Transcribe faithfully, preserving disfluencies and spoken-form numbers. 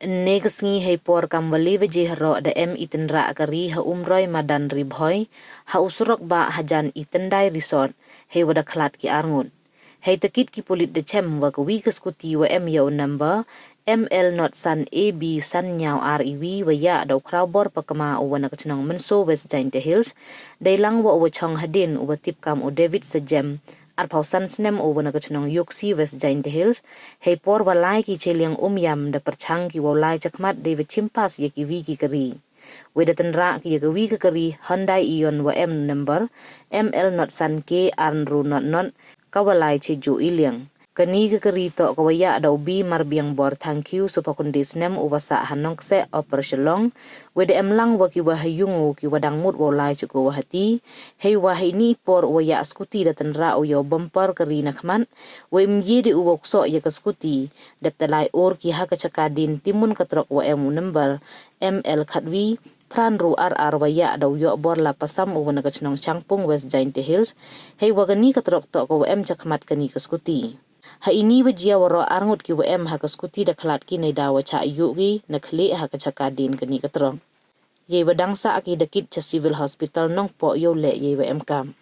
Ynne ka sngi hei por kam wa le waje haroh da em i tynrah kari ha Umroi Madan Ri Bhoi, ha u surok bah hajan i Tyndai Resort, hei wa da khlad ki ar ngut. Hei takit ki pulit da chem wa ka wi ka skuti wa em ya u number M L not san A B san ñiaw ar i wi wa ya da u Khrawbor Pakma u wa na ka chnong Mynso, West Jaintia Hills, dei lang wa u wa chong hadien u wa tip kam u David Sajem, arphaw san snem u wa na ka chnong Yoksi, West Jaintia Hills, hei por wa lai ki cheliang um yam da pyrchang ki wow lai chakhmat dei wa chim pass ya ki wi ki kari. Wei da tynrah ki ya ka wi ka kari Hyundai Eon wa em number M L not san K ar ynru not not, ka wa lai che ju i liang. Kani ka kari toh ka wa ya da u B Marbiang Bor Thangkhiew, soophaw khyndai snem, u wa sah ha Nongkseh, Upper Shillong. Wei da em lang wa ki wa ha yung u ki wa dang mut wow lai che ko wa hati. Hei wa ha ini i por u wa ya skuti da tynrah u ya u bumper kari na khmat. Wei ym ye de u wow ksoh ya ka skuti, dep te lai ur ki ha ka chaka din ti mun ka trok wa em u number M L khatwi phra ynru ar ar wa ya da u yoh bor la pasam u wa na ka chnong Changpung, West Jaintia Hills. Hei wa kani ka trok toh ka wa em chakhmat kani ka skuti. Ha ini wa jia waroh ar ngut ki wa em ha ka skuti da khlad ki nei da wa chah yuh ki na khlieh ha ka chaka din kani ka trok. Yei wa dang sah ki da kit cha Civil Hospital Nongpoh yow leh yei wa em kam.